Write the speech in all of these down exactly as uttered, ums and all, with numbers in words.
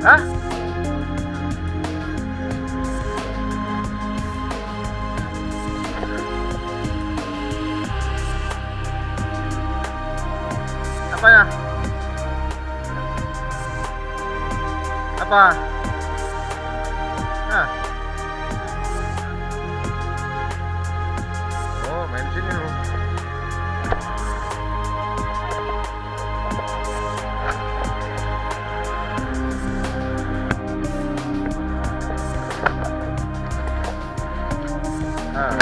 Hah? Apa ya? Apa? Ah. Oh, main sini lu. Ah.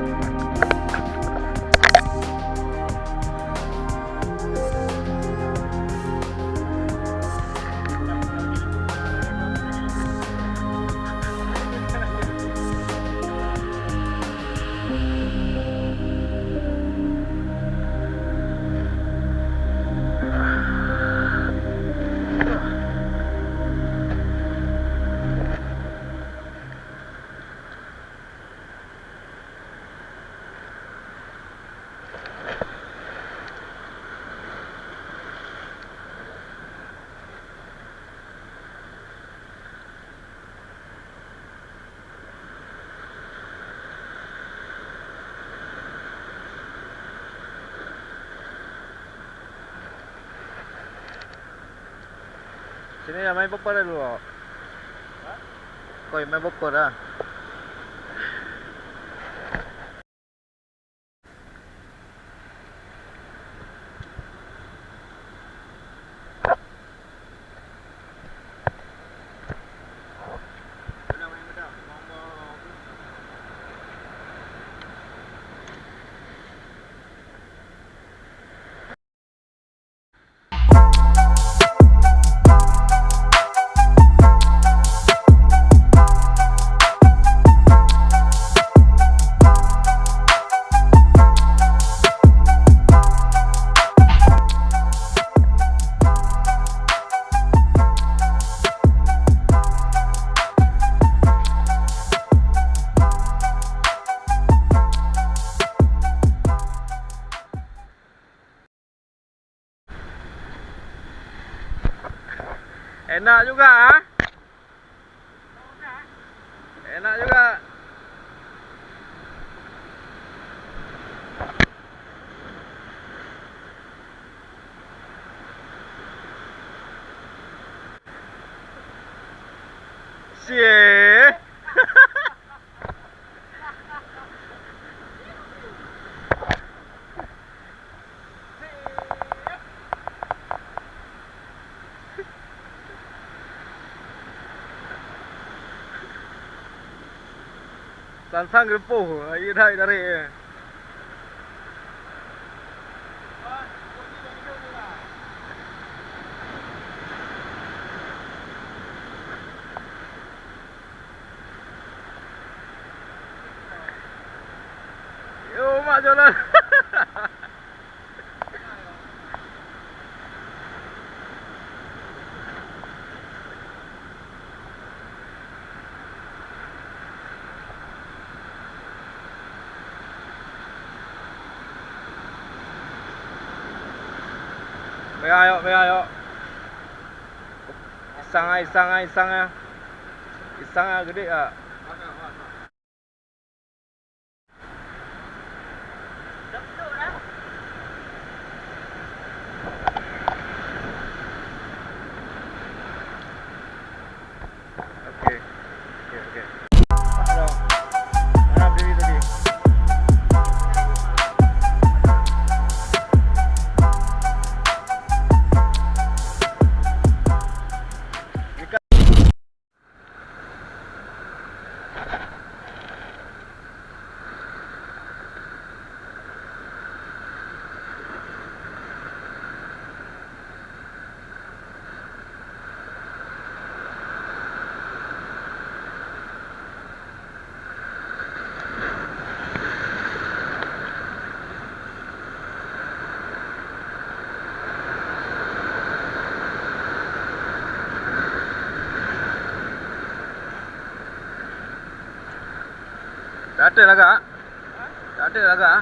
Sini ya, main bopor dulu. Koi, main bopor dah. Enak juga, ah. Enak juga. Sie. Sang-sang geureupoh, ayo that tarék. Yo, mak jalan. Payah yok, payah yok. Isang ah, isang ah, isang ah. Isang ah, geudeh ah. Oke. Oke, oke. Ada lagak. Tak ada lagak.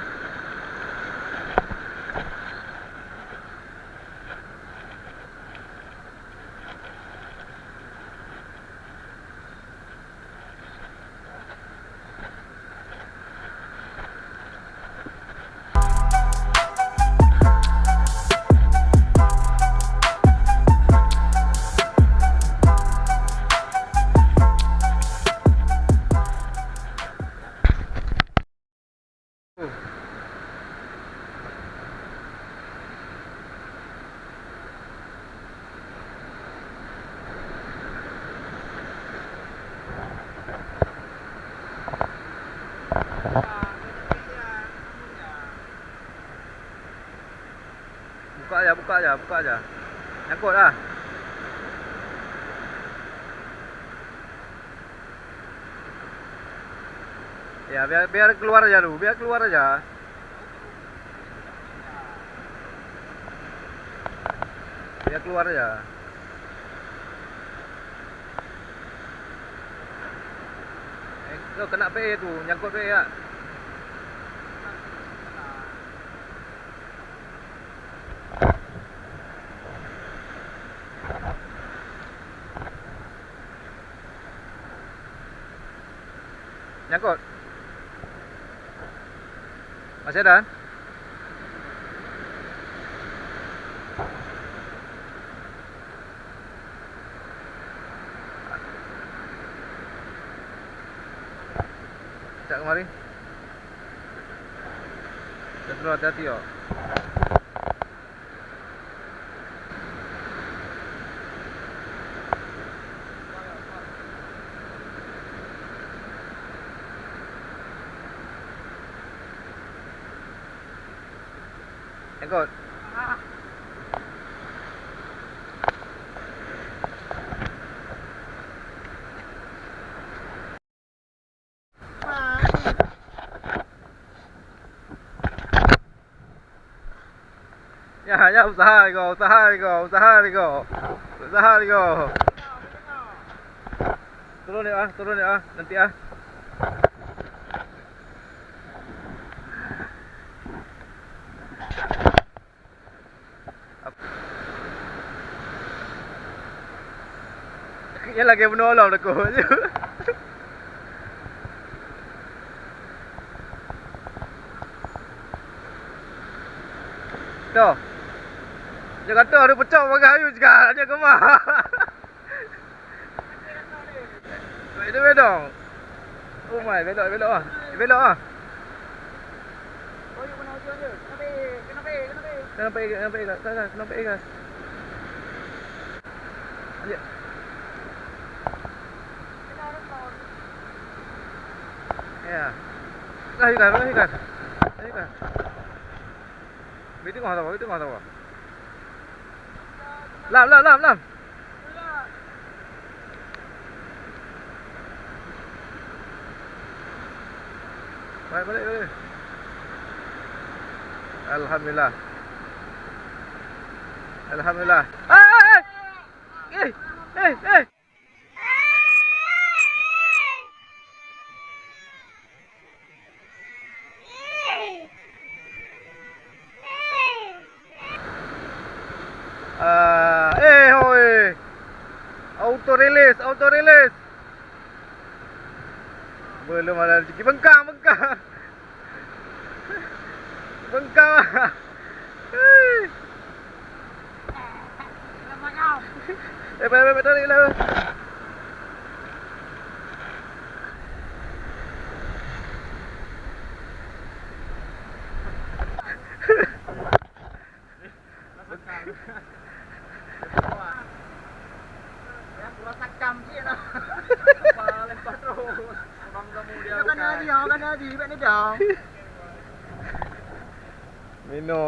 Buka aja, buka aja, buka aja. Nyangkut dah. Ya, biar, biar keluar aja dulu, biar keluar aja. Biar keluar aja. Eh, tu kena P E tu, nyangkut P E ya. Nyangkut. Masih ada? Cak kemari. Dah keluar, hati-hati, oh. Nyangkut. Ya, ya, usaha lego, usaha lego, usaha lego. Usaha lego. Turun ya, ah, turun ya, ah, nanti ah. Nyan lagèe bunoe lom takot. Toh. Jaga toh, ada pecah pagar ayu juga. Ada kemah. Baik tu, baik dong. Oh my, belok, belok ah. Belok ah. Kena naik, kena naik, kena naik. Kena naik, kena naik, kena naik. Lanjut. Ya. Dah, Ikan, dah, Ikan. Dah, Ikan. Beri tengok tau, beri tengok tau. Lam, lam, lam, lam. Balik, balik, balik. Alhamdulillah. Alhamdulillah. Eh, eh, eh. Eh, eh, eh. Ah, eh, hoi. Auto release, auto release. Belum ada rezeki. Bengkang, bengkang. Bengkang. Eh, baik, baik, baik, tarik lah. Ya, kurang sakam sikit lah. Lempar terus. Orang kamu dia. Kan ada dia, kan ada dia, bukan dia dah. Mino.